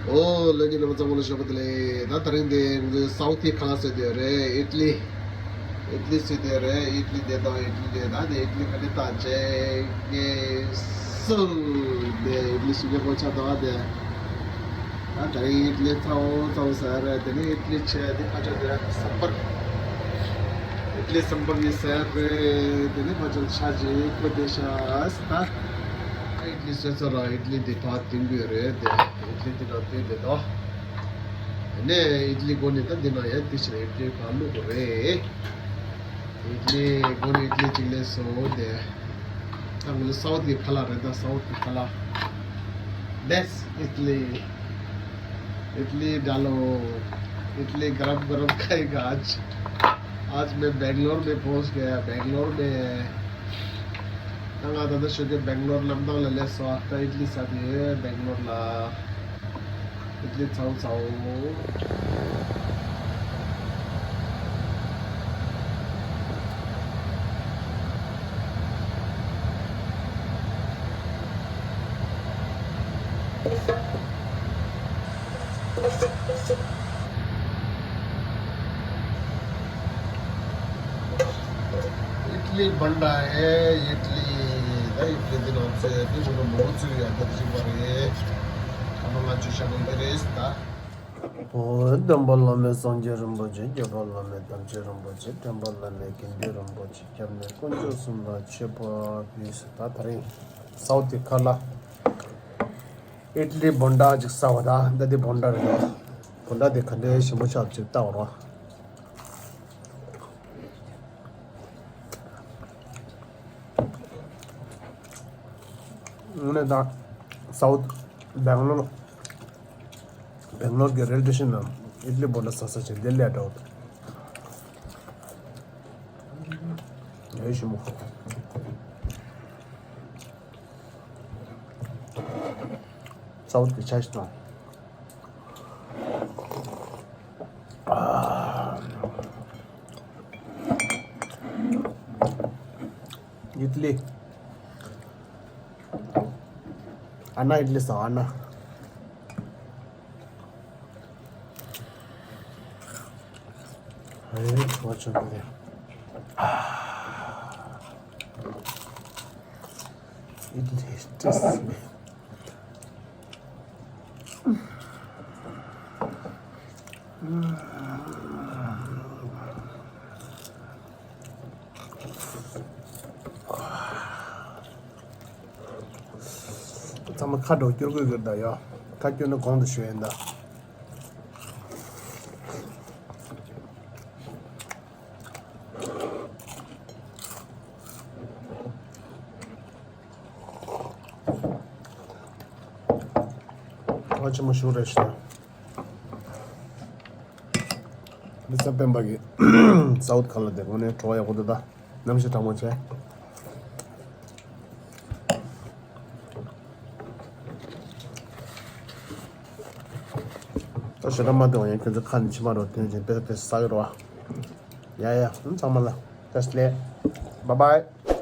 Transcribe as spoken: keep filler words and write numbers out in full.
ཨོ་ལོ་གི་ནམ་ཚང་མ་ལ་ཞོགས་པ་བདེ་ལེགས། ད་དེ་རིང་དེ་ང་ཚོའི་སའུ་ཐི་ཁ་ལག་ཟེར་དེ་རེད། ཨིཊ་ལི། ཨིཊ་ལི་ཟེར་དེ་རེད། ཨིཊ་ལི་དེ་དང་ཨིཊ་ལི་དེ་ད་དེ་ཨིཊ་ལི་ཁ་ནི་ད་ཅེ་ངེ་སུ་དེ་ཨིཊ་ལི་ཞིག་གི་གོ་ཆ་དང་དེ། ད་དེ་རིང་ཨིཊ་ལི་ཚའོ་ཚའོ་ཟེར་རེད། དེ་ནི་ཨིཊ་ལི་ཆེ་དེ་ཁ་ཆ་དེ་སམ་པར། ཨིཊ་ལི་སམ་པར་ཡིན་ཟེར་རེད། དེ་ནི་ཁ་ཆ་ཆ་ཅིག་ཁོ་དེ་ཤ་ཨིཊ་ལི་བཟོས་ཚར་ར། ཨིཊ་ལི་འདི་ཕར་བཏིང་དགོས་རེད་དེ། ཨིཊ་ལི་འདི་ནང་བཏིང་དེ་དོ། དེ་ནས་ཨིཊ་ལི་སྒོ་ནས་ད་འདི་ནང་ཡང་དེ་ཕྱིར་ཨིཊ་ལི་ཕར་བླུག་དགོས་རེད། ཨིཊ་ལི་སྒོ་ནས་ཨིཊ་ལི་གཅིག་ལས་བཟོ་དེ། ད་ང་ཚོ་སའུ་ཐི་ཁ་ལག་རེད། ད་སའུ་ཐི་ཁ་ལག། That's Italy. Idli डालो। इडली गरम गरम खाएगा आज। आज मैं बेंगलोर में पहुंच गया। बेंगलोर में ད་ང་ད་ལྟ་ཞོགས་ཀས་སྦེང་ལོར་གནམ་ཐང་ལ་སླེབས་སོང་། ད་ཨིཊ་ལི་ཟ་དེ་ཡོད་སྦེང་ལོར་ལ། ཨིཊ་ལི་ཚའོ་ཚའོ། इडली बन रहा है। इडली, इडली दिन हमसे कुछ लोग बहुत सी याद है, किसी बार ये हम लोग आज शामिल करें था। ཨོ། སྟོན་པ་བླ་མེད་སངས་རྒྱས་རིན་པོ་ཆེ། སྐྱོབ་པ་བླ་མེད་དམ་ཆོས་རིན་པོ་ཆེ། འདྲེན་པ་བླ་མེད་དགེ་འདུན་རིན་པོ་ཆེ། སྐྱབས་གནས་དཀོན་མཆོག་གསུམ་ལ་མཆོད་པ་ཕུལ། ད་དེ་རིང་སའུ་ཐི་ཁ་ལག་ཨིཊ་ལི་བོན་ཌ་ཅིག་ཟ་བ་ད། ད་འདི་བོན་ཌ་རེད་དོ། བོན་ཌ་དེ་ག་འདྲའི་ཞིམ་པོ་ཆགས་ཅིག་ལྟ་བ་རོགས། དངོས་གནས་ད་སའུ་ཐི་སྦེང་ལོར། སྦེང་ལོར་གྱི་རེལ་ཊི་ཤིན་ན་ཨིཊ་ལི་བོན་ཌ་ཟ་ས་ཆེ་དེ་ལས་འདྲ་བོ་འདུག་ཡོད་ཞིམ་པོ། སའུ་ཐི་གི་ཆ་ཞིག་དང་། ཨིཊ་ལི། ཨ་ན་ཨིཊ་ལི་ཟ། ཨ་ན། ཨེ། ཁོ་ཆུང་དེ། ཨིཊ་ལི་ཏེས་ཊི། ཚང་མ་ཁ་འགྲོ་སྐྱོར་དགོས་ཀྱི་ད་ཡོ། ཁ་སྐྱོར་ན་གོང་དུ་ཞུ་ཡིན་ད། ཨ་ཆེན་མོ་ཞུ་རེ་ཞུ། མི་ཚེ་སྤེན་པ་གི་སའུ་ཐི་ཁ་ལག་དེ་དངོས་གནས་བྲོ་བ་ཡག་པོ་འདུག་ད། གནམ་གཤིས་གྲང་མོ་བྱས། ད་ཞེ་དྲག་མ་འདོང་ཡང་ཁྱོད་ཚོ་ཁ་ནས་མཆི་མ་རོ་ཐོན་ཅིང་དཔེ་དཔེ་ཟ་གི་རོ། ཡ་ཡ། ཚང་མ་ལ་བཀྲ་ཤིས་བདེ་ལེགས། Bye bye.